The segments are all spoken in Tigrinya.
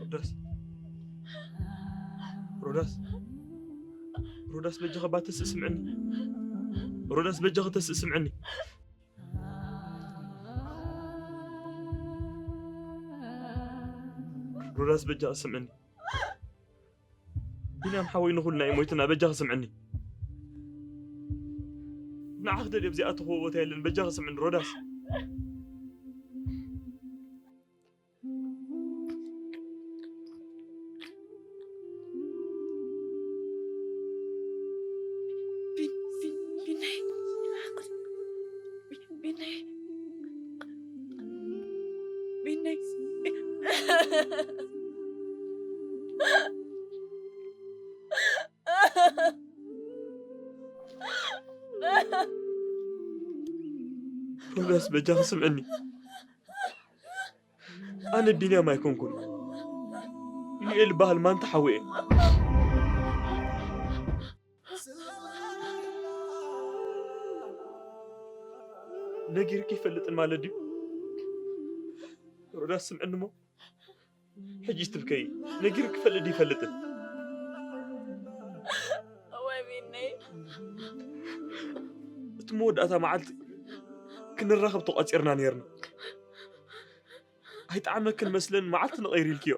ሮዳስ፣ ሮዳስ፣ ሮዳስ፣ በጃኻ ባትስ ስምዕኒ። ሮዳስ፣ በጃኻ ተስ ስምዕኒ። ሮዳስ፣ በጃኻ ስምዕኒ። ቢንያም ሓወይ፣ ንኹልና እዩ ሞይትና። በጃኻ ስምዕኒ። ንዓኽ ደልየ ኣብዚኣ ትኽዎ ቦታ የለን። በጃኻ ስምዕኒ ሮዳስ። ቢን- ቢን- ቢናይ። ቢናይ። ቢናይ። ሮዳስ፣ በጃኺ ስምዕኒ። ኣነ ቢንያም ኣይኮንኩን። ዩኤል በሃል ማንታ ሓወይ እየ። ነጊርኪ ይፈልጥን ማለት ድዩ? ሮዳስ፣ ስምዕኒ እሞ። ሕጂ ትብከይ። ነጊርኪ ይፈልጥ ይፈልጥን። እዋይ ቢነይ። እቲ መወዳእታ መዓልቲ ክንራኸብ ተቋጺርና ነይርና። ኣይጠዓመክን መስለን መዓልቲ ንቐይር ኢልክዮ።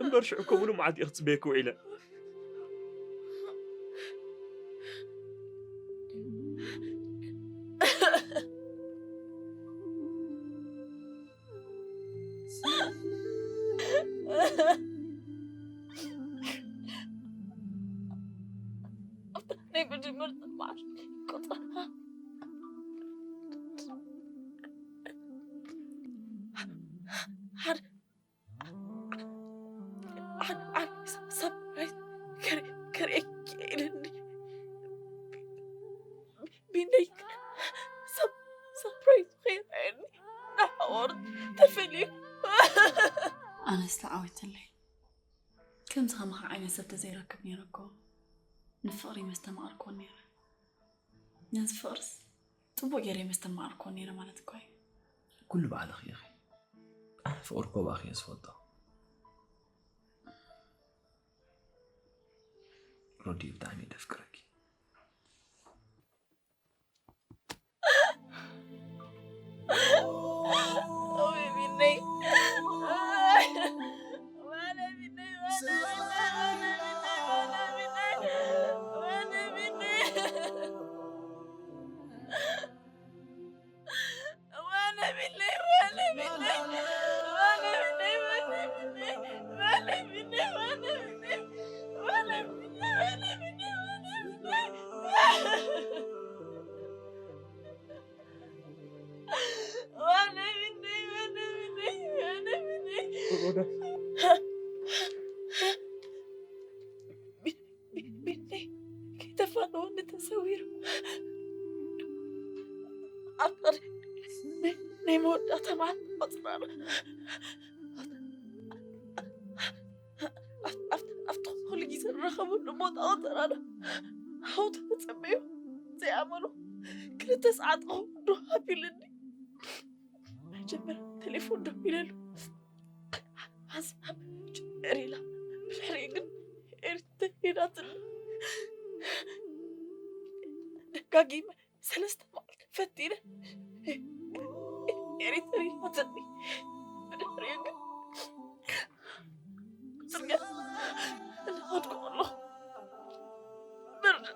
እምበር ሽዑ እኮ ሙሉእ መዓልቲ እየ ክጽበየኪ ውዒለ። ናይ መጀመርታ መዓልቲ ቆጸራ። ሓደ ዓቢ ሰፕራይዝ ከርእየኪ ኢለኒ። ቢነይ ሰፕራይዝ ከይርኣየኒ ንሓዋሩ ተፈልዩ። ኣነስ ተዓዊተለይ። ከምዚ ከማኻ ዓይነት ሰብ ተዘይረክብ ነይረ እኮ ንፍቕሪ መስተማቐርክዎ ነይረ። ነዚ ፍቕርስ ጽቡቕ ገይረ መስተማቐርክዎ ነይረ ማለት እኮ እዩ። ኩሉ ባዕልኺ ኢኺ። ኣነ ፍቕሪ እኮ ብኣኺ እየ ዝፈልጦ። ሮዲ፣ ብጣዕሚ እየ ደፍቅረኪ። ቢ- ቢ- ቢኒ ከይተፋነወኒ ተሰዊሩ። ኣብ ናይ ናይ መወዳእታ መዓልቲ ቆጽራና። ኣብ- ኣብ- ኣብቲ ኩሉ ግዜ ንራኸበሉ ቦታ ቆጸራና። ሓው ተጸበዩ ዘይኣመኑ ክልተ ሰዓት ክኸውን ዶ ኣቢሉኒ። መጀመርያ ቴሌፎን ደዊለሉ። ሓንሳብ ጭር ኢላ። ብድሕሪኡ ግን ኤሪት ኢላትኒ። ደጋጊመ ሰለስተ መዓልቲ ፈቲነ ኤሪት ኢላትኒ። ብድሕሪኡ ግን ጽርግያ እናኸድኩ ከለኹ ብርድ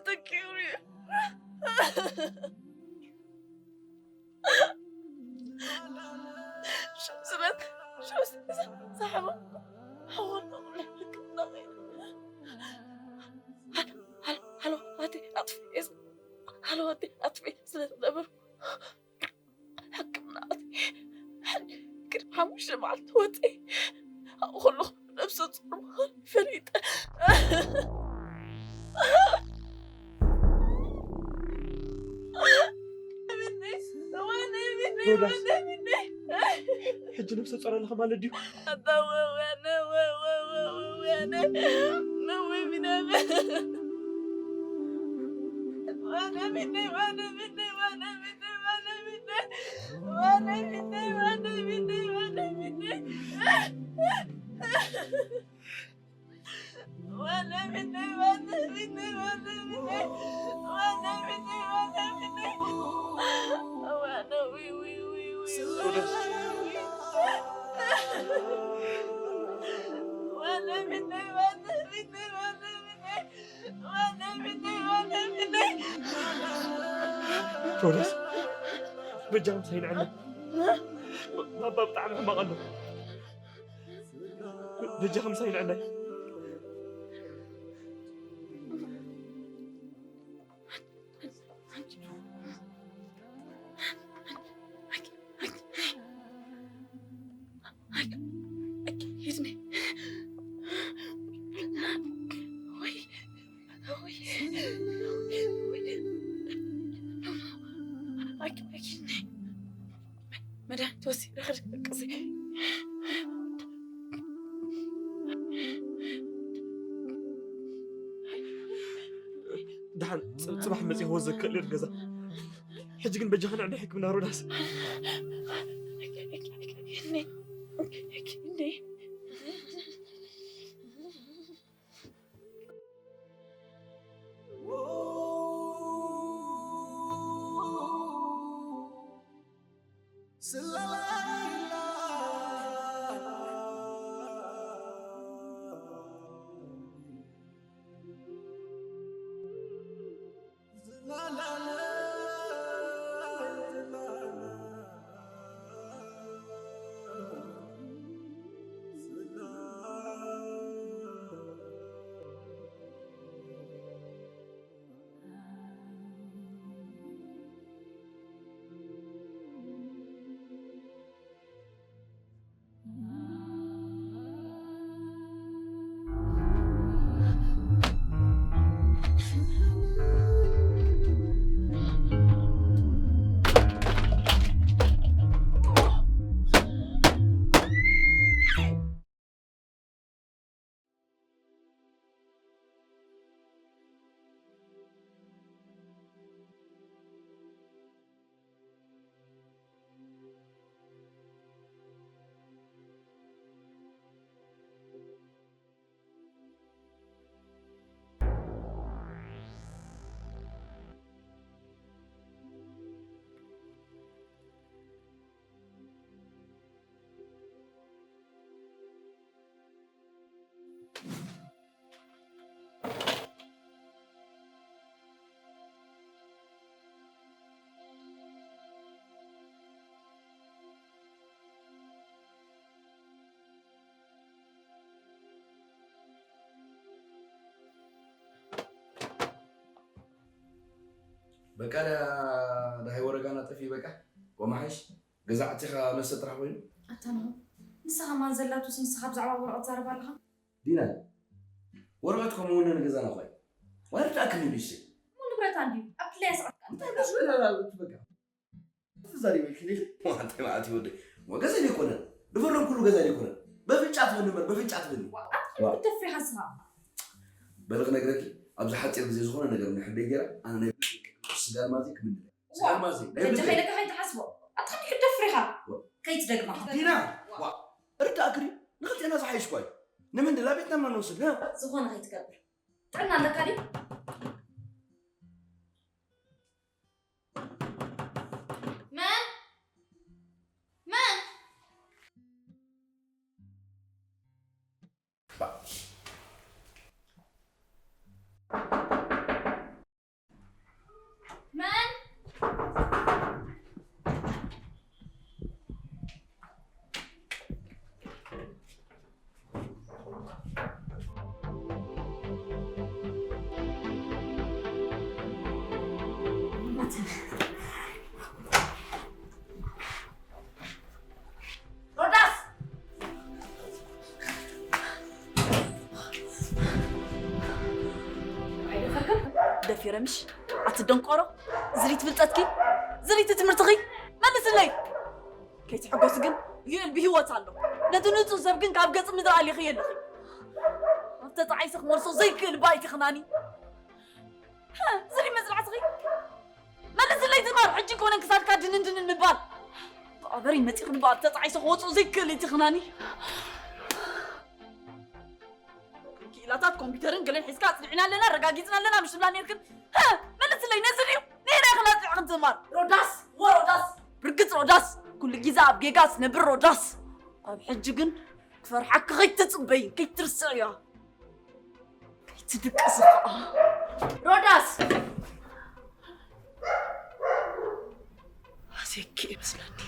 ተኪኡኒ። ሽም ስለት ሽም ስለት ሳሕባ ሓወና ናይ ሕክምና ኸይደ። ሃለዋተይ ኣጥፊኤ ሃለዋተይ ኣጥፊኤ ስለ ዝነበርኩ ሕክምና ኣትየ። ቅድሚ ሓሙሽተ መዓልቲ ወፅየ። ኣብኡ ከለኹ ነብሰ ፁር ምዃን ፈሊጠ። ሮዳስ፣ ሕጂ ነብሰ ጾር ኣለኻ ማለት ድዩ? ሮዳስ፣ በጃ ምሳይ ንዕና። ባባ ብጣዕሚ ሕማቕ ኣሎ። በጃ ምሳይ ንዕና። መድሃኒት ወሲደ ክደቅስ። ደሓን ጽ- ጽባሕ መጺእ ክወዘ ክእል እየ ገዛ። ሕጂ ግን በጃኻ ንዕዲ ሕክምና ሮዳስ። በቃ ዳ- ዳሃይ ወረጋና ጠፊ በቃ ወማሓይሽ ገዛ ዓቲኻ መስተ ጥራሕ ኮይኑ ኣታ ናሆም፣ ንስኻ ማን ዘላቱስ ንስኻ ብዛዕባ ወረቐት ትዛረብ ኣለኻ? ዲና፣ ወረቐት ከምኡ እውን ንገዛና ኳይ ዋርዳ ክኒ ንእሽተይ እሞ ንብረታ እንድዩ ኣብ ድላያ ሰዓት እንታይ መስለላላ ትበቃ ትዛሪበልኪ ዲኺ? ዋንታይ ማለት ይወደይ ወገዘ ዘይኮነን ድፈረም ኩሉ ገዛ ዘይኮነን በፍጫ ትበኒ እምበር በፍጫ ትበኒ ኣትክልቲ ተፍሪኻ ንስኻ በሊ ክነግረኪ ኣብዚ ሓፂር ግዜ ዝኾነ ነገር እንድሕር ደይገይራ ኣነ ናይ ስጋ ኣልማዘይ ክምንደ ስጋ ኣልማዘይ ናይ በጃ ብልተይ ከይለካ ከይትሓስቦ ኣትክልቲ ተፍሪኻ ከይትደግማ ዲና ዋ ርዳእክሪ ንክልቴና ዝሓይሽ ኳይ ንምንድላ ቤትና ማ ንወስድ ና ዝኾነ ከይትገብር ጥዕና ኣለካ ድዩ መን መን መን ሮዳስ ደፊረ ምሽ ኣቲ ደንቆሮ ዝሪት ፍልጠትኪ ዝሪት ትምህርትኺ መልስለይ ከይትሕጎስ ግን ዩኤል ብህይወት ኣሎ ነቲ ንጹህ ሰብ ግን ካብ ገጽ ምድሪ ኣሊኺ የለኺ ኣብ ተጣዒሰ ክመልሶ ዘይክእል ባይቲ ክናኒ ዝሪ መጽናዕትኺ መልስለይ ትማር ሕጂ ኮነን ክሳድካ ድንን ድንን ምባል ብኣበሪ መጺኽኒ ብኣብ ተጣዒሰ ክወፅኡ ዘይክእል እቲ ክናኒ ክኢላታት ኮምፒውተርን ገለን ሒዝካ ኣፅኒዕና ኣለና ኣረጋጊፅና ኣለና ምሽ ትብላ ነርክን መልስለይ ነዚ ድዩ ነይና ክናፅዕ ክንትማር ሮዳስ ወሮዳስ ብርግፅ ሮዳስ ኩሉ ግዜ ኣብ ጌጋ ዝነብር ሮዳስ ኣብ ሕጂ ግን ክፈርሓኪ ከይትፅበይ ከይትርስዕዮ ከይትድቅሲ ከዓ ሮዳስ ኣዜኪ ይመስለኒ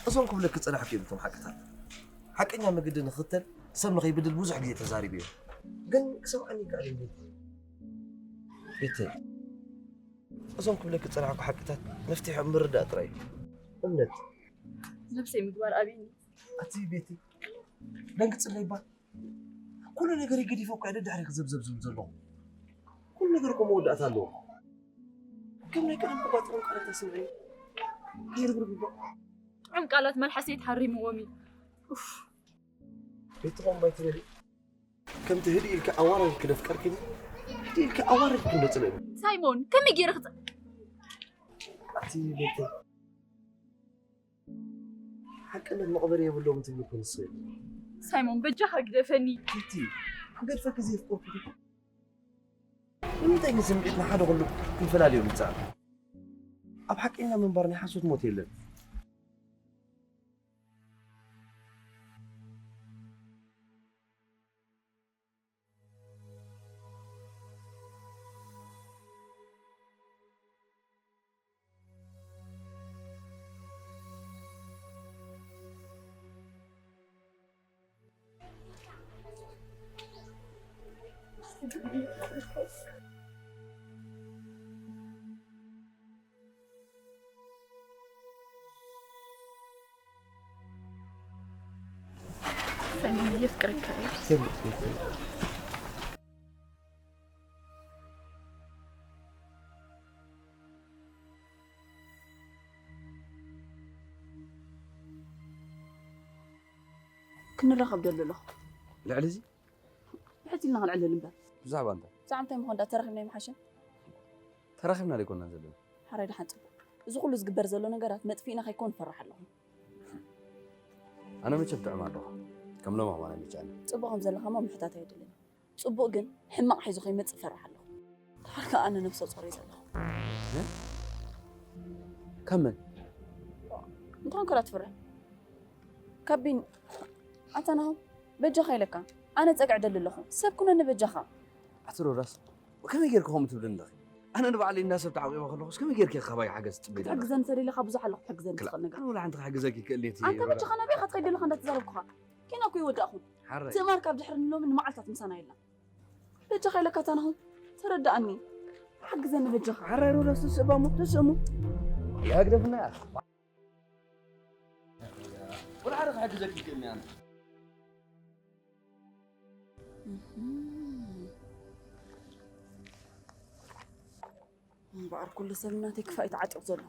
እዞም ክብለኪ ዝጸናሕኩ እዮም እቶም ሓቅታት። ሓቀኛ መገዲ ንኽተል ሰብ ንኸይብድል ብዙሕ ግዜ ተዛሪበ እየ። ግን ክሰምዓኒ ይከኣል እዩ ቤተይ። እዞም ክብለኪ ዝጸናሕኩ ሓቅታት መፍትሒኦም ምርዳእ ጥራይ እዩ። እምነት። ነብሰይ ምግባር ኣብይኒ። ኣቲ ቤተይ ደንግጽለይ እባ። ኩሉ ነገረይ ገዲፈ እኮ እየ ደድሕሪኺ ዘብዘብ ዝብል ዘለኹ። ኩሉ ነገር እኮ መወዳእታ ኣለዎ። ከም ናይ ቀደም እኮ ጥዑም ቃላት ኣስምዕኒ። ከይርብርብ እባ። ጥዑም ቃላት መልሓሰይ ተሓሪምዎም እዩ። ኡፍ። ቤትኻ እምባይ ትበሊ። ከምቲ ህድእ ኢልኪ ኣዋራሪድኪ ደፍቀርክኒ፣ ህድእ ኢልኪ ኣዋሪድኪ እንዶ ጽለኒ። ሳይሞን፣ ከመይ ገይረ ክጽ- ኣቲ ቤተይ። ሓቅነት መቕበሪ የብሎም ትብሊ እኮ ንስኺ። ሳይሞን በጃኻ ግደፈኒ። ኪቲ ክገድፈኪ ዘየፍቀርኩ ዲኹ? ንምንታይ ግን ስምዒትና ሓደ ኩሉ ክንፈላልዮ ንጽዕር? ኣብ ሓቀኛ ምንባር ናይ ሓሶት ሞት የለን። ሰኒ የፍቅረካ እየ። ክንራኸብ ደሊ ኣለኹ። ልዕሊ እዚ ብሕቲ ኢልና ክንዕልል እምበር። ብዛዕባ እንታይ? ብዛዕባ እንታይ ምኾን ዳ ተራኺብና ይምሓሽን። ተራኺብና ደይኮንና ዘለና። ሓራይ ደሓን ጽቡቕ። እዚ ኩሉ ዝግበር ዘሎ ነገራት መጥፊእና ከይኮን እፈርሕ ኣለኹ። ኣነ መቸም ጥዑም ኣለኹ። ከም ሎማ እዋን ኣይምችኣኒ። ጽቡቕ ከም ዘለኻ እሞ ምሕታት ኣየድልን። ጽቡቕ ግን ሕማቕ ሒዙ ከይመጽእ እፈርሕ ኣለኹ። ድሓር ከኣ ኣነ ነብሰ ጾር እየ ዘለኹ። ካብ መን? እንታይ ኮንካ ትፍርሕ? ካብ ቢኒ። ኣታ ናሆም በጃኻ ኢለካ ኣነ ጸግዒ ደሊ ኣለኹ። ሰብ ኩነኒ በጃኻ። ኣቲ ሮዳስ ከመይ ጌርኪ ከምኡ ትብልኒ ኣለኺ? ኣነ ንባዕለይ እንዳ ሰብ ተዓቂበ ከለኹስ ከመይ ጌርኪ ኢኺ ካባይ ሓገዝ ትጽበይ ዘለኺ? ክትሕግዘኒ ተደሊኻ ብዙሕ ኣለኹ ክትሕግዘኒ ትኽእል ነገር። ኣነ ወላ ሓንቲ ክሕግዘኪ ይክእል እየ እቲ ኣንተ በጃኻ ናበይ ኢኻ ትኸይድ ዘለኻ እንዳተዛረብኩኻ? ኪን እኮ ይወዳእኹም። ሓራይ። ትእማር ካብ ድሕሪ ንሎሚ ንመዓልታት ምሳና የላን። በጃኻ ኢለካ ታናኹም ተረዳኣኒ። ሓግዘኒ በጃኻ። ሓራይ ሮዳስ ተስእባ እሞ ተስእ እሞ። ይሃግደፍና እያ። ወላ ሓደ ክሕግዘኪ ይክእል እየ ኣነ። እምበኣር ኩሉ ሰብ ናተይ ክፋእ እዩ ተዓጢቑ ዘሎ።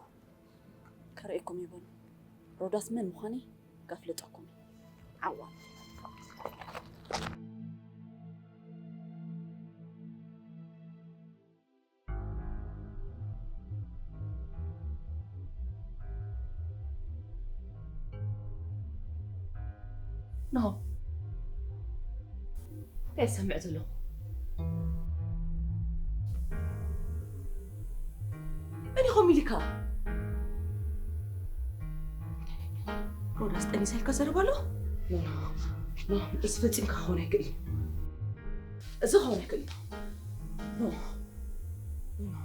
ከርእየኩም ይበሉ። ሮዳስ መን ምዃነይ ከፍልጠኩም እዩ። ዓዋ። ኖ። እንታይ ዝሰምዕ ዘለኹ? መን ኢኹም ኢልካ? ሮዳስ ጠኒሳ ኢልካ ዘረባ ኣሎ? ኖ፣ ኖ፣ ኖ፣ እዚ ፈጺምካ ክኸውን ኣይክእልን እዩ። እዚ ክኸውን ኣይክእልን እዩ። ኖ፣ ኖ።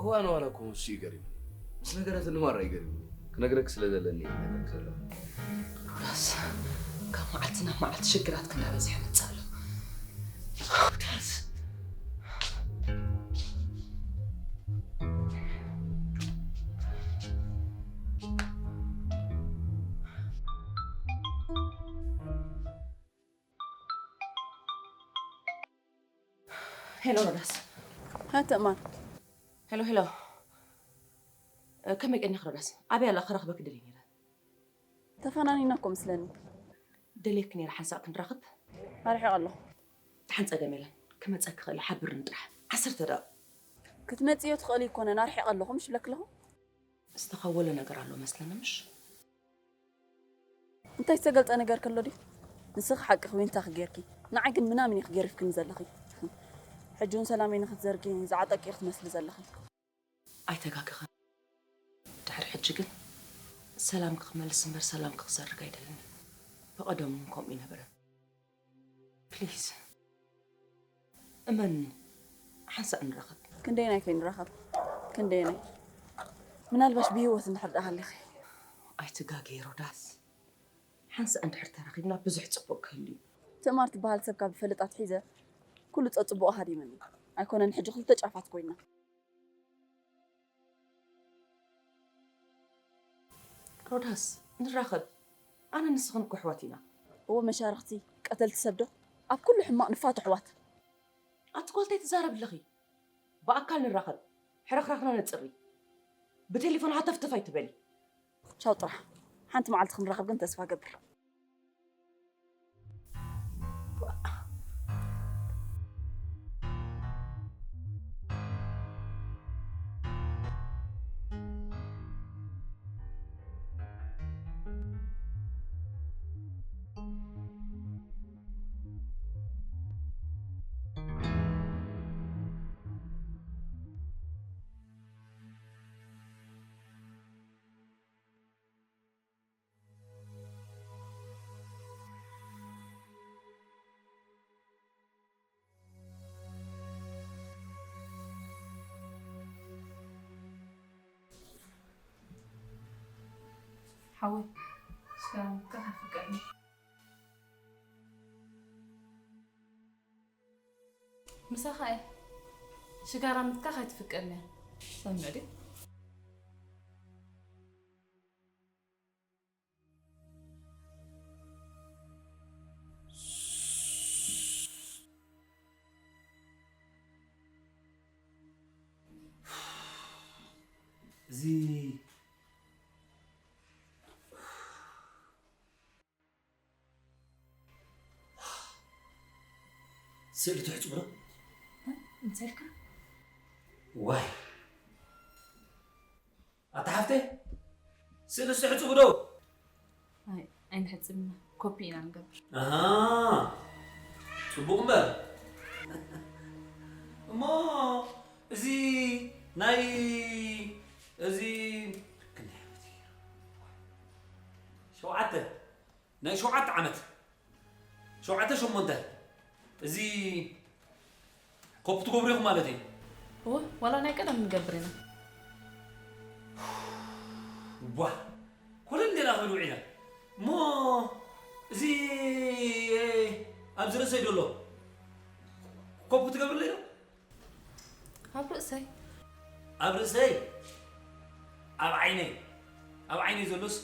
እዋን ዋላ እኮ ንሱ እዩ ገሪሙ። ምስ ነገራት እንማራ እዩ ገሪሙ። ክነግረክ ስለ ዘለኒ እዩ ክነግረክ ዘለኹ። ሮዳስ፣ ካብ መዓልቲ ናብ መዓልቲ ሽግራት ክናበዝሕ ይመጽእ ኣሎ። ሮዳስ። ሄሎ ሮዳስ። ሃ ትእማር። ሄሎ፣ ሄሎ። እ፣ ከመይ ቀኒኺ ሮዳስ? ኣበይ ኣላ? ክረኽበኪ ደልየ ነይረ። ተፈናኒና እኮ ምስለኒ። ደልየኪ ነይረ ሓንሳእ ክንራኸብ። ኣርሒቐ ኣለኹ። ደሓን ጸገም የለን። ክመጸኪ ክእል ሓብርኒ ጥራሕ። ዓሰርተ ደቂቕ። ክትመጽእዮ ትኽእሊ ኣይኮነን፣ ኣርሒቐ ኣለኹ ምሽ ብለኪ ኣለኹ። ዝተኸወለ ነገር ኣሎ መስለኒ ምሽ? እንታይ ዝተገልጸ ነገር ከሎ ድዩ? ንስኺ ሓቅኺ ዊንታኺ ጌርኪ፣ ንዓይ ግን ምናምን ኢኺ ገሪፍክኒ ዘለኺ። ሕጂ እውን ሰላመይ ንኽትዘርጊ ዝዓጠቅኪ ኢኺ ትመስሊ ዘለኺ። ኣይተጋግኽን። ድሕሪ ሕጂ ግን ሰላም ክመልስ እምበር ሰላም ክዘርግ ኣይደልን። ብቐደሙ እውን ከምኡ ይነበረ። ፕሊዝ። እመኒ፣ ሓንሳእ ንራኸብ። ክንደየናይ ከይንራኸብ? ክንደየናይ? ምናልባሽ ብህይወት እንድሕር ደኣ ሃሊኺ። ኣይትጋገዪ ሮዳስ። ሓንሳእ እንድሕር ተራኺብና ብዙሕ ጽቡቕ ክህሉ እዩ። ትእማር ትበሃል ሰብ ካብ ዝፈልጣ ኣትሒዘ ኩሉ ጸጽቡቑ ሃዲመኒ። ኣይኮነን ሕጂ ክልተ ጫፋት ኮይንና። ሮዳስ፣ ንራኸብ። ኣነ ንስኽን እኮ ኣሕዋት ኢና። እወ መሻርኽቲ፣ ቀተልቲ ሰብ ዶ? ኣብ ኩሉ ሕማቕ ንፋቶ ኣሕዋት። ኣቲ ጓል እንታይ ትዛረቢ ኣለኺ? ብኣካል ንራኸብ። ሕርኽራኽና ነጽሪ። ብቴሌፎን ሃተፍተፍ ኣይትበሊ። ቻው ጥራሕ። ሓንቲ መዓልቲ ክንራኸብ ግን ተስፋ ገብር። ሓወይ፣ ስጋራ ምትካኽ ኣይፍቀድን። ምሳኻ እየ። ሽጋራ ምትካኽ ኣይትፍቀድን እያ። ሰምዕ ድዩ? እዚ ስእሊ ትሕጽቡ ዶ? እንታይ ኢልካ? ዋይ። ኣታ ሓፍተይ፣ ስእሊ ትሕጽቡ ዶ? ኣይ፣ ኣይንሕጽብና። ኮፒ ኢና ንገብር። ኣሃ። ጽቡቕ እምበር። እሞ እዚ ናይ፣ እዚ ክንደይ ዓመት እዩ? ሸውዓተ። ናይ ሸውዓተ ዓመት። ሸውዓተ ሸሞንተ። እዚ ኮፕ ትገብሩ ኢኹም ማለት እዩ። እወ ዋላ ናይ ቀደም ንገብር ኢና። ቧ ኮለል ሌላ ክብል ውዒላ እሞ እዚ ኣብዚ ርእሰይ ደሎ ኮፕ ትገብርለይ ዶ? ኣብ ርእሰይ ኣብ ርእሰይ ኣብ ዓይነይ ኣብ ዓይነይ ዘሎስ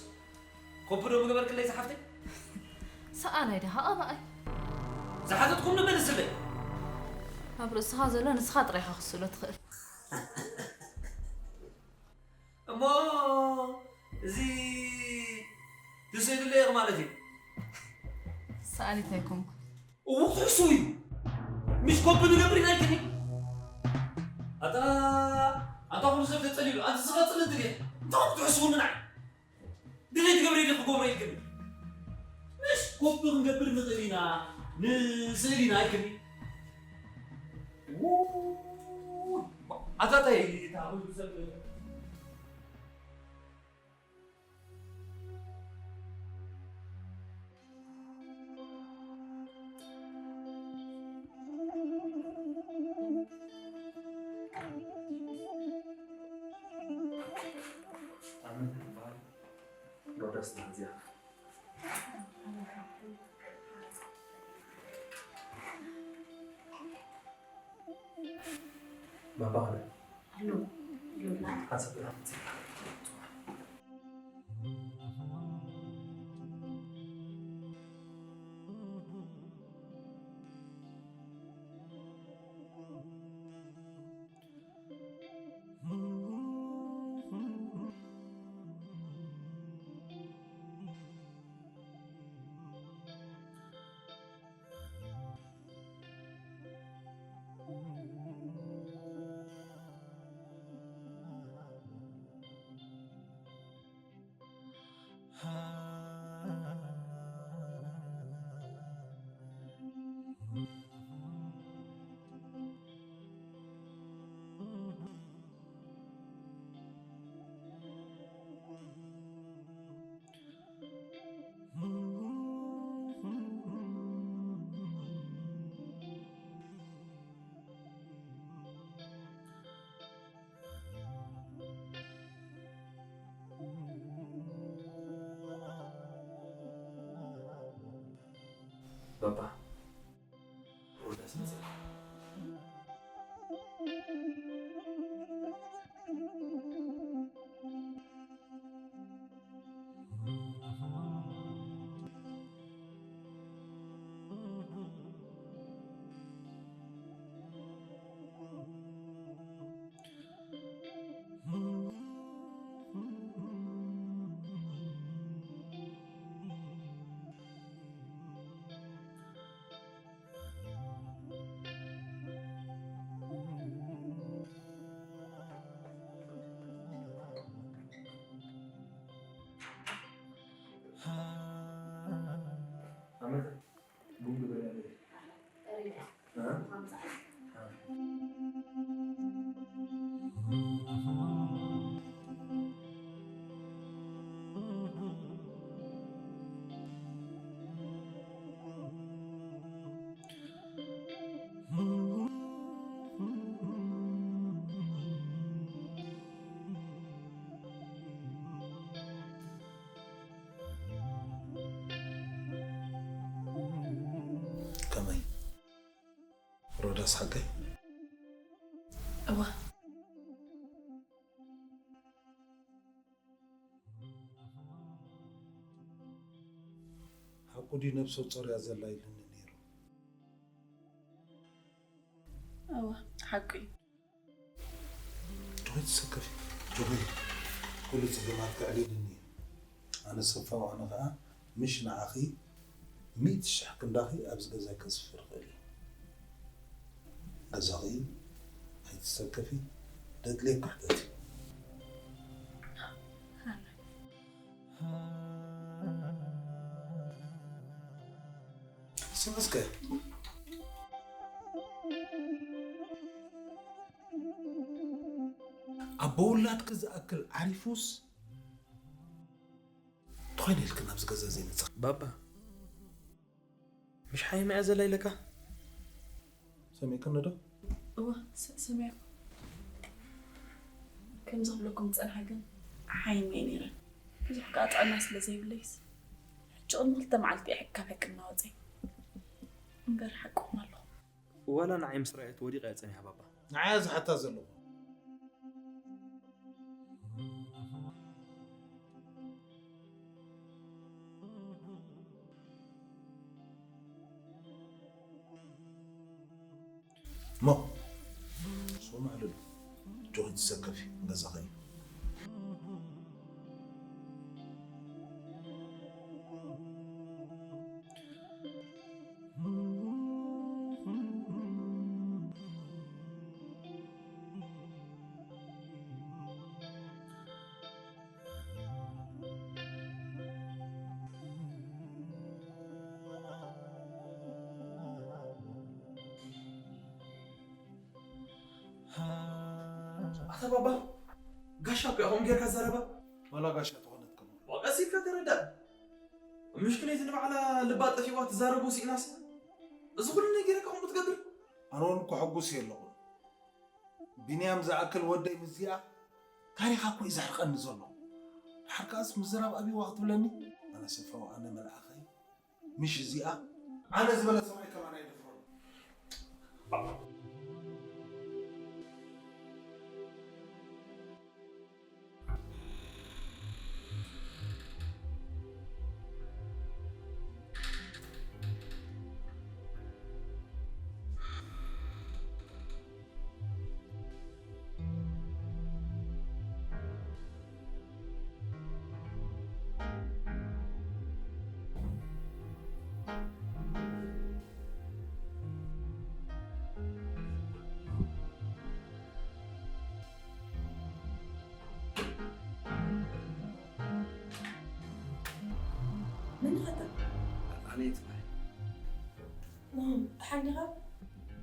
ኮፕ ዶ ምገበርክለይ ዝሓፍተይ? ሰኣናይ ደሃ ኣባኣይ ዝሓተትኩም ንመልስለይ። ኣብ ርእስኻ ዘሎ ንስኻ ጥራይኻ ክስእሎ ትኽእል። እሞ እዚ ትስእልለይ ኢኺ ማለት እዩ። ሰኣሊት ኣይኮንኩ። እዎ ክትሕስው እዩ። ምሽ ኮፕ ንገብር ኢና ኢልክኒ። ኣታ ኣታ ኩሉ ሰብ ተጸሊሉ ኣንቲ ስኻ ጽልእ ትድየ። እንታይ ክትሕስውኒ ንዓይ? ድሌት ገብረ ኢለ ክገብሮ ኢልክኒ። ምሽ ኮፕ ክንገብር ንኽእል ኢና ንስእል ኢና ኢልክኒ። ውይ፣ ኣታ እንታይ እታ ኩሉ ሰብ ኣመት ትበሃል ሮዳስ ናት እዚኣ። ባባ ኸ ኣሎ። ሓንሳብ ጥራሕ መፂእ። ባባ ሮዳስ መፅእ። ኣመተ ቡን ግበረለይ። ከመይ ሮዳስ ሓቀይ? እዋ ሓቁ ድዩ ነብሰ ጾር እያ ዘላ ኢሉኒ ነይሩ። እዋ ሓቁ እዩ። ጆይ ትሰከፊ ጆይ ኩሉ ጸገማት ከዕልልኒ እዩ። ኣነ ሰፋው ኣነ ከኣ ምሽ ንዓኺ ሚእቲ ሽሕ ክንዳኺ ኣብዚ ገዛ ከስፍር ይኽእል እየ። ገዛኺ ኣይትሰከፊ ደድልየኪ ክሕተት እዩ። ስምስከ ኣቦ ውላድኪ ዝኣክል ዓሪፉስ እንተኾይነ ኢልክን ኣብዚ ገዛ ዘይመጽእ። ባባ ምሽ ሓይመያ ዘላ ኢለካ ሰሚዕክኒ ዶ? እወ፣ ስ-፣ ስምዒ። ከምዚ ክብለኩም ዝጸንሐ ግን ሓይመ እየ ነይረ። ብዙሕ ከኣ ጥዕና ስለ ዘይብለይስ፣ ሕጂ ቅድሚ ክልተ መዓልቲ እየ ካብ ሕክምና ወጺኤ። እምበር ሓቅኹም ኣለኹም። ዋላ ንዓይ ምስ ረኣየት ወዲቐ እየ ጸኒሐ ባባ። ንዓይ እየ ዝሓታ ዘለኹ። እሞ፣ ሶም ኣዕልሉ። ጆክ ትሰከፊ፣ ገዛኸ እዩ። ኣታ ባባ፣ ጋሻ እኮ ኢኹም ጌርካ ዘረባ። ዋላ ጋሻ ተኾነት ከማን። ዋላ ቀስ ኢልካ ተረዳእ። ምሽክለይቲ ንባዕላ ልባ ጠፊእዋ ትዛረብ ወሲእናስ። እዚ ኩሉ ነገር ኢኻ ከምኡ ትገብር? ኣነ እውን እኮ ሕጉስ እየ ኣለኹ። ቢንያም ዝኣክል ወደይ ምስዚኣ ታሪኻ እኮ እዩ ዘሕርቐኒ ዘሎ። ድሓር ከኣስ ምዝራብ ኣብይዋ ክትብለኒ? ኣነ ሰፋው፣ ኣነ መልኣኸይ። ምሽ እዚኣ ኣነ ዝበለ ሰብኣይ ከማን ኣይደፍሮን። መን ኢኻ ኣታ? ኣነ ትበሃል። እም፣ ደሓን ዲኻ?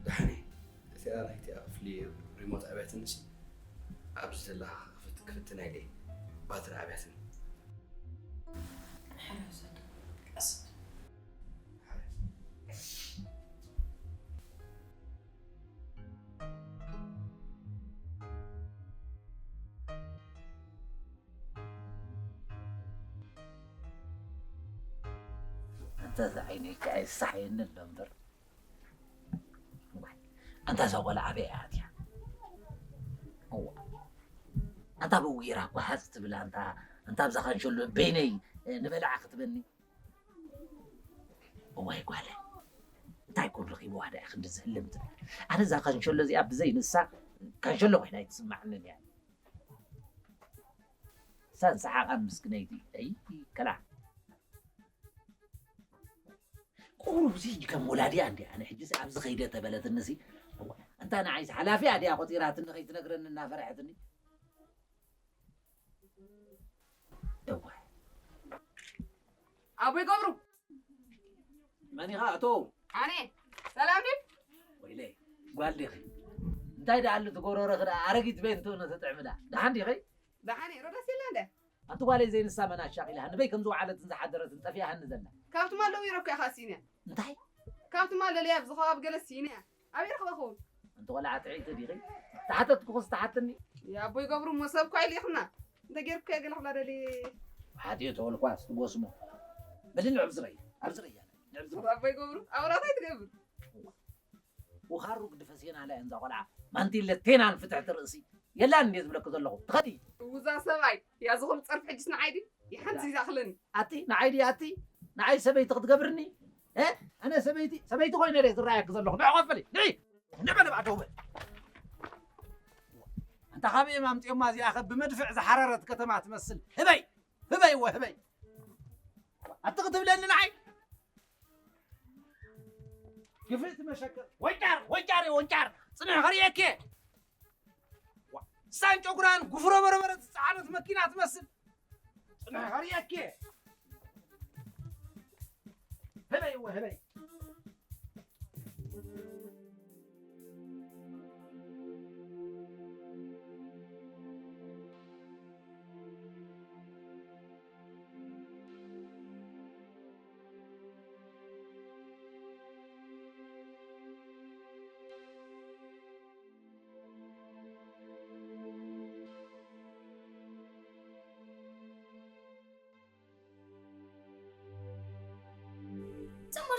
ደሓን እየ። እቲኣ ናይቲኣ ክፍሊ ሪሞት ኣብያትንሲ ኣብዚ ዘላ ክፍት-፣ ክፍትና ኢለ ባትሪ ኣብያትን። ሕራይ ውሰድ። ቀስ በል። ኣንታ እዛ ዓይነይ ከኣ ይሳሕየኒ ኣሎ እምበር። እዋይ፣ ኣንታ እዛ ጓል ኣበይ እያ ኣትያ? እዋ፣ ኣንታ ብኡ ጌራ እኮ ሃጽ ትብል፣ ኣንታ፣ ኣንታ ኣብዛ ካንሸሎ በይነይ፣ እ፣ ንበልዓ ክትበኒ። እዋይ ጓለ፣ እንታይ ኮን ረኺብዋ ደኣ ክንዲ ዝህልም ትብል? ኣነ እዛ ካንሸሎ እዚኣ ብዘይ ንሳ ካንሸሎ ኮይና ኣይትስማዕንን እያ። ሳን ሰሓቓን ምስክነይቲ። ኣይ፣ ከላ። ቁሩብ እዚ ከም ወላዲኣ እንዲ ኣነ ሕጂ ኣብዚ ከይደ ተበለትኒ ሲ። እዋ፣ እንታ ንዓይስ ሓላፊኣ ድያ ቆጺራትኒ ከይትነግረኒ እናፈርሐትኒ። እዋ። ኣቦይ ገብሩ። መን ኢኻ ኣቶ? ኣነ። ሰላም ድዩ? ወይለይ፣ ጓል ዲኺ? እንታይ ደኣ ኣሉ ትጎሮረኺ ደኣ ኣረጊት ቤንቶ ነተጥዕሚ ደኣ። ደሓን ዲኺ? ደሓን እየ፣ ሮዳስ የላ እንደ? ኣንቲ ጓለይ ዘይንሳ መን ኣሻቒላ፣ ንበይ ከም ዝወዓለትን ዝሓደረትን ጠፊኣሃኒ ዘላ። ካብቶም ኣለዉ ይረብካ ኢኻ ሲንያ። እንታይ? ካብቶም ኣለለያ ኣብዚ ከባቢ ገለ ሲንያ። ኣበይ ረኽበ ኸውን? ኣንቲ ቆልዓ ጥዕይቲ ዲኺ? ተሓተትኩኽስ ተሓትኒ። የኣቦይ ገብሩ እሞ ሰብ እኳ ኢሊኽና። እንተ ጌርኩ ገለ ክብላ ደልየ። ሓትዮ ተበልኳስ ትጎስሞ። በሊ ንዕብ ዝረይ፣ ኣብ ዝረያ፣ ንዕብ ዝረያ። ኣቦይ ገብሩ፣ ኣውራታይ ትገብር። ወኻሩ ግድፈ ሴና ኣላ እንዛ ቆልዓ። ማንቲለ ቴናን ፍትሕቲ ርእሲ። የላን እንድየ ዝብለኪ ዘለኹ። ትኸዲ። እውዛ ሰብኣይ፣ ያዝኹም ጸርፊ ሕጅስ ንዓይ ድዩ? ይሓንስ እዩ ዝኣኽለኒ። ኣቲ፣ ንዓይ ድዩ ኣቲ? ንዓይ ሰበይቲ ክትገብርኒ? እ? ኣነ ሰበይቲ፣ ሰበይቲ ኮይነ ድየ ዝረኣየኪ ዘለኹ? ንዕ ኮፍ በሊ፣ ንዒ! ንዕ በሊ ባዕዶ በል። ኣንታ ካበይ እዮም ኣምጺኦማ እዚኣ ከ ብመድፍዕ ዝሓረረት ከተማ ትመስል? ህበይ! ህበይ እወ ህበይ! ኣቲ ክትብለኒ ንዓይ? ክፍእቲ መሸከ ወንጫር፣ ወንጫር፣ ወንጫር! ጽንሕ ከርእየኪ! ዋ፣ ሳን ጨጉራን ጉፍሮ በርበረ ዝጸዓነት መኪና ትመስል። ጽንሕ ከርእየኪ። ህበይ እወ ህበይ።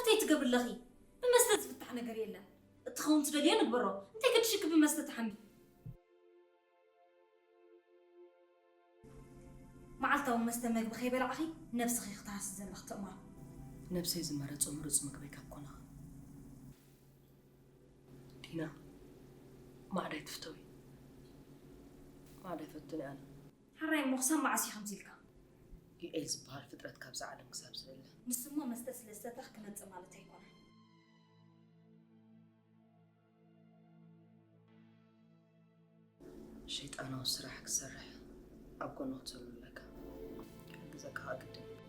እንታይ ትገብሪ ኣለኺ? ብመስተ ዝፍታሕ ነገር የለን። እትኸውን ትደልዮ ንግበሮ። እንታይ ገድሽኪ ብመስተ ትሓሚ? መዓልታዊ መስተ መግቢ ከይበላዕኺ ነብስኺ ክትሃሲ ዘለኺ ትእማር። ነብሰይ ዝመረጾ ምሩጽ ምግበይ ካብ ኮነኸ። ዲና፣ ማዕዳይ ትፍተዊ? ማዕዳይ ፈቱኒ ኣነ። ሕራይ እሞ ክሳብ መዓስ እዩ ከምዚ ኢልካ? ዩኤል ዝበሃል ፍጥረት ካብዛ ዓለም ክሳብ ዝለለ። ንስሞ መስተ ስለ ዝሰተኽ ክመጽእ ማለት ኣይኮነን። ሸይጣናዊ ስራሕ ክትሰርሕ ኣብ ጎኑ ክትህሉ ኣለካ። ክሕግዘካ ከኣ ግድን እዩ።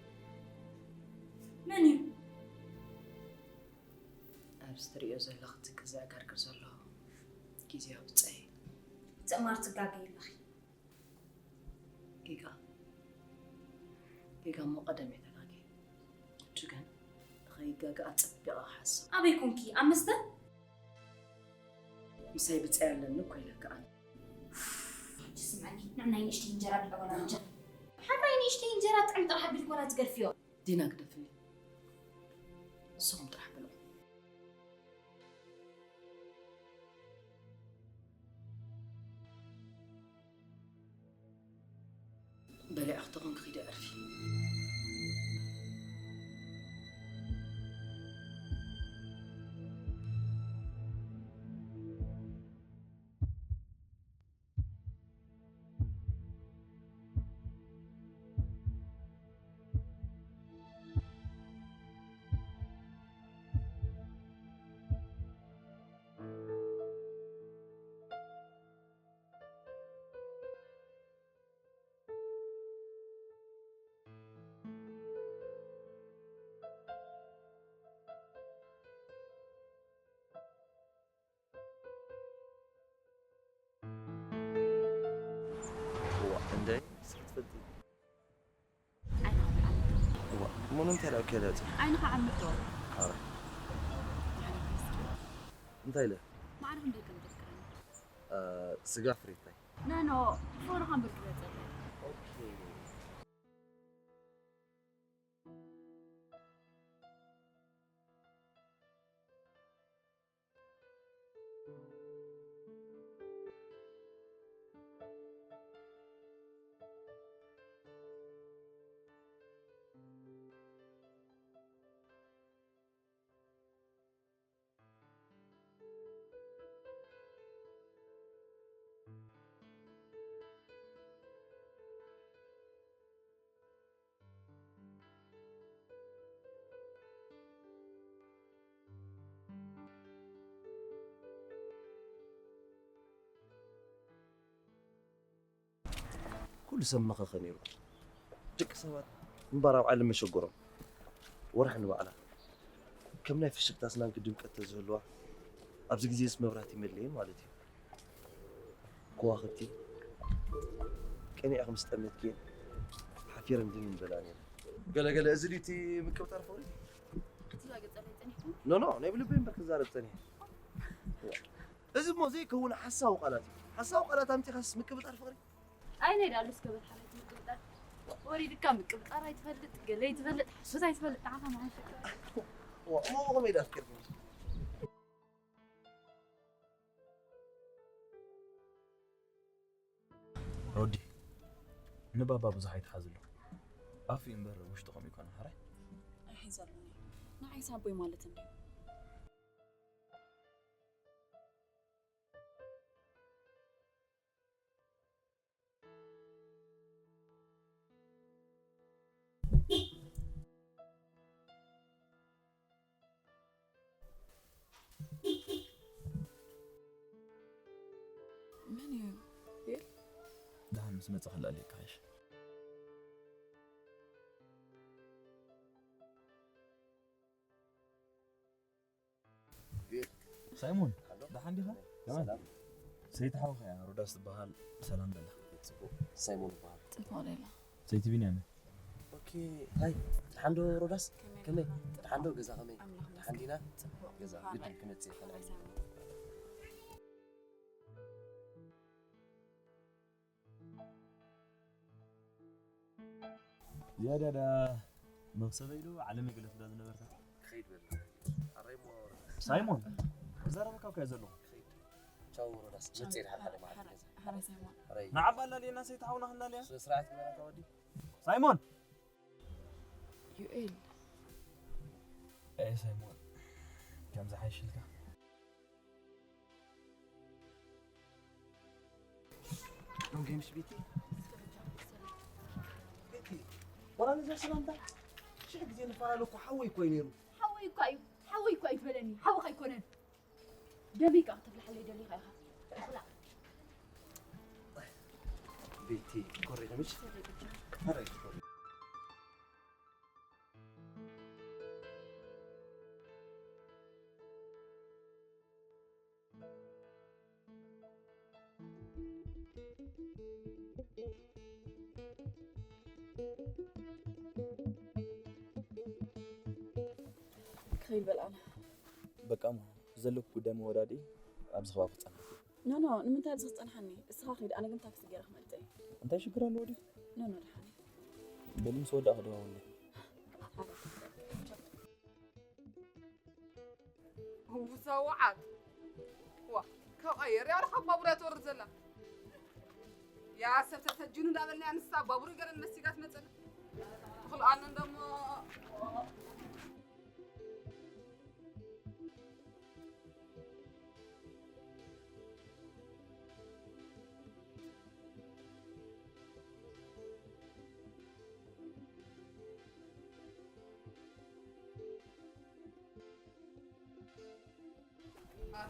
መን እዩ? ኣብዚ ትርእዮ ዘለኺ ትኪ ዘዕገርግር ዘሎ ግዜያዊ ብጻይ እዩ። ትእማር ትጋገይ ኣለኺ። ጌጋ ጌጋ እሞ ቀደም እየ ተጋግየ። ሕጂ ግን ንኸይጋገ ኣጸቢቐ ክሓስብ። ኣበይ ኮንኪ? ኣብ መስተ? ምሳይ ብጻይ ኣለኒ እኮ ኢለካ ኣነ። ሕጂ ስምዐኒ፣ ንዕናይ ንእሽተይ እንጀራ ብልዕወላ እንጀራ። ሓራይ ንእሽተይ እንጀራ ጥዕም ጥራሕ ኣቢልኪ ወላ ትገድፍዮ። ዲና ግደፍኒ። ንስኹም ጥራሕ ብልዑ። በሊዕኺ ተኾንኪ ኺዲ ዕርፊ። እዋ፣ እንደይ፣ ንስኺ ትፈልጢ? ዓይንኻ ዓምዶ። እዋ፣ እሞ ንምንታይ ደኣ ከይደ እጽ? ዓይንኻ ዓምዶ። ኣረ። ማዕረ እስኪ። እንታይ ኢለ? ማዕረ ክንደይ ከም ዘፍቅረኒ። እ፣ ስጋ ፍሪታይ። ኖ፣ ኖ፣ ፎርኻ እምበር ግለጸለይ። ኦኬ። ኩሉ ሰብ መኸኸ ነይሩ። ደቂ ሰባት እምበኣር ኣብ ዓለም መሸገሮም። ወርሒ ንባዕላ ከም ናይ ፍሽኽታ ኣስናን ድምቀት ተዝህልዋ፣ ኣብዚ ግዜስ መብራህቲ መለየን ማለት እዩ። ከዋኽብቲ ቀኒዐ ምስ ጠመትክየን ሓፊረን ድም ምበላ ነይረን። ገለ ገለ፣ እዚ ድዩ እቲ ምቅብጣር ፍቕሪ? ክትዛገ ጸኒሕኩም? ኖ፣ ኖ፣ ናይ ብልበይ እምበር ክዛረብ ጸኒሐ። እዚ እሞ ዘይከውን ሓሳዊ ቃላት እዩ። ሓሳዊ ቃላት ኣምጺኻስ ምቅብጣር ፍቕሪ? ኣይ፣ ናይ ዳሉስ ከበድ ሓላይ ትምቅብጣር። ወሪድካ ምቅብጣር ኣይትፈልጥ፣ ገለ ኣይትፈልጥ፣ ሓሶት ኣይትፈልጥ፣ ንዓኻ መሓሸካ። ዋ፣ እሞ ብኸመይ ኢለ ኣፍቂርክኒ? ሮዲ፣ ንባባ ብዙሕ ኣይትሓዝሉ። ኣፍ እዩ እምበር ውሽጡ ከምኡ ይኮነ፣ ሓራይ? ኣይሕዘሉን እየ። ንዓይ ሳቦይ ማለት እንድዩ። መን እዩ? ቤል? ደሓን ምስ መጸ ክልኣለካ ይሽ። ሳይሞን፣ ደሓን ዲኻ? ከመይ? ሰላም። ሰይቲ ሓውኻ እያ፣ ሮዳስ ትበሃል። ሰላም በላ። ጽቡቕ። ሳይሞን ይበሃል። ጽቡቕ ሌላ። ሰይቲ ቢንያም። ኦኬ፣ ሃይ። ደሓን ዶ ሮዳስ? ከመይ ከመይ? ኣለኻ? ደሓን ዶ ገዛ ከመይ? ኣምላኽ ደሓን ዲና? ይመስገን። ጽቡቕ። ገዛ ይበሃል። ግድን ክመጽእ ይኽእል። ዝያዳ ዳ መኽሰበይ ዶ ዓለመይ ገለ ትብላ ዝነበርካ? ክኸይድ በል። ሳይሞን፣ ክዛረበካ እኮ እየ ዘለኹ። ቻው ሮዳስ፣ መጽእ ሓደ ሓደ ማለት እዩ። ሓራይ ሳይሞን። ሓራይ። ንዓባ ኣላልየና ሰይቲ ሓውና ክናልያ። ስነ ስርዓት ግበራ ወዲ። ሳይሞን! ዩኤል። ኤ ሳይሞን፣ ከምዚ ሓይሽልካ። ሎንግ ጌምስ ቤቲ። ቤቲ፣ ወላ ነዛ ሰላምታ ሽሕ ግዜ ንፈላለ እኮ ሓወይ እኮ እዩ ነይሩ። ሓወይ እኳ እዩ፣ ሓወይ እኳ እዩ ትበለኒ፣ ሓውኻ ኣይኮነን። ደመይ ከኣ ክትብልሓለይ ደሊኻ ኢኻ። ይኹላ። ቤቲ፣ ኮሬ ደምሽ። ኮሬ፣ ኮሬ። ክኸይድ በል ኣነ። በቃ እሞ፣ ዘለኩ ጉዳይ መወዳድኢ ኣብዚ ከባቢ ክጸንሕ። ኖ፣ ኖ፣ ንምንታይ ኣብዚ ክጸንሓኒ? እስኻ ኺድ፣ ኣነ ግን ታክሲ ገይረ ክመልጥ እየ። እንታይ ሽግር ኣለዎ ድዩ? ኖ፣ ኖ፣ ደሓን እየ። በሊ ምስ ወዳእኹ ደዋውለይ። ውሰዋዓት። ዋ፣ ካብ ኣየር ያለ ካብ ባቡር እያ ትወርድ ዘላ። ያ ሰብ ተተጅኑ እንዳበልና ንሳ ባቡር ገረን መሲጋ ትመጸና። ክልኣንን ደሞ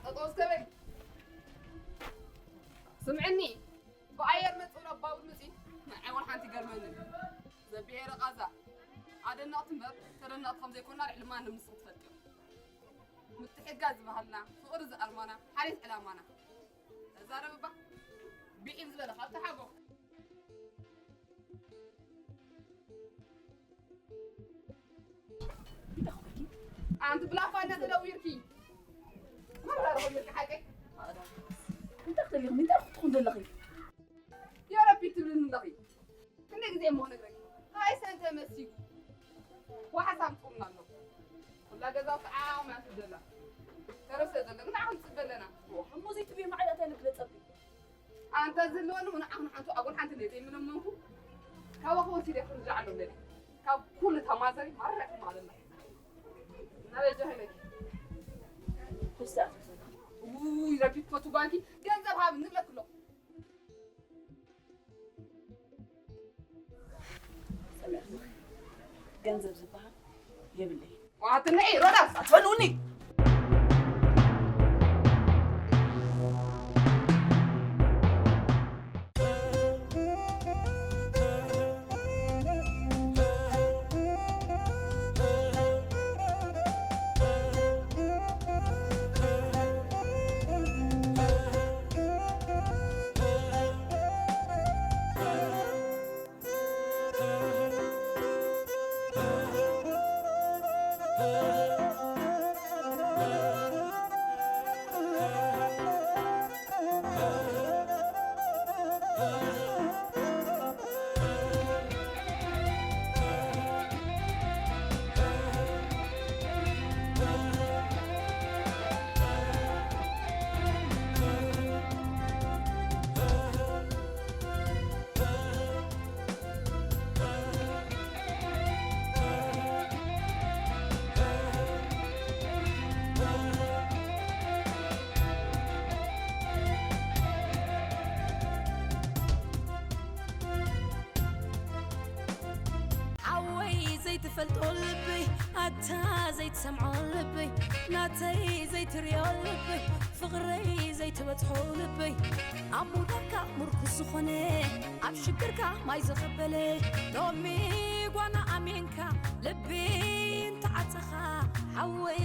ጠጠው እስከ በል። ስምዕኒ፣ ብኣየር መጽእ ናብ ባቡር መጽእ ንዓይ ዋላ ሓንቲ ይገርመኒ። ዘብሄረ ቃዛ ኣደነቕቲ እምበር ተደነቕቲ ከም ዘይኮና ልዕሊ ማንም ንስኺ ትፈልጥዮ። ምትሕግጋዝ ዝበሃልና፣ ፍቕሪ ዝኣርማና፣ ሓልዮት ዕላማና። ተዛረብ እባ። ብዒም ዝበለ ካብ ተሓጎ። ኣንቲ ብላፋ እናተደዊርኪ። መራር ሆይርኪ ሓቀይ። እንታይ ክትደሊኺ? እንታይ ክትኾን ዘለኺ? የረቢ ትብልኒ ኣለኺ። ክንደይ ግዜ እሞ ክነግረኪ? ሃይ ሰንተ መሲጉ። ዋሕስ ኣምጽኡልና ኣሎ። ኩላ ገዛ ጣዕም እያ ትብለላ። ተረፍ ስለ ዘሎ ግን ንዓኹም ንጽበ ኣለና። እሞ ዘይትብዮ መዓይ ኣታይ ንግለጸልኪ? ኣንተ ዝህልወኒ ንዓኹም ሓንቲ ኣጉል ሓንቲ እንደ ዘይምለመንኩ። ካባኹም ወሲደ ክርዳዕ ኣሎ ብለኒ። ካብ ኩሉ ተማዘሪ ማርያም ማለት ነው። ናበይ ጃሂለይ? ውይ፣ ረቢ ትፈቱ ጓልኪ ገንዘብ ሃብ ንብለክሎ። ሰሚዕኹም? ገንዘብ ዝበሃል የብለይ። ዋትነይ ሮዳስ ኣትበልውኒ። ሓወይ ዘይትፈልጦ ልበይ፣ ኣታ ዘይትሰምዖ ልበይ፣ ናተይ ዘይትሪኦ ልበይ፣ ፍቕረይ ዘይትበጽሖ ልበይ፣ ኣብ ሞታካ ምርኩስ ዝኾነ፣ ኣብ ሽግርካ ማይ ዘኸበለ፣ ሎሚ ጓና ኣሜንካ ልቢ እንተዓጸኻ፣ ሓወይ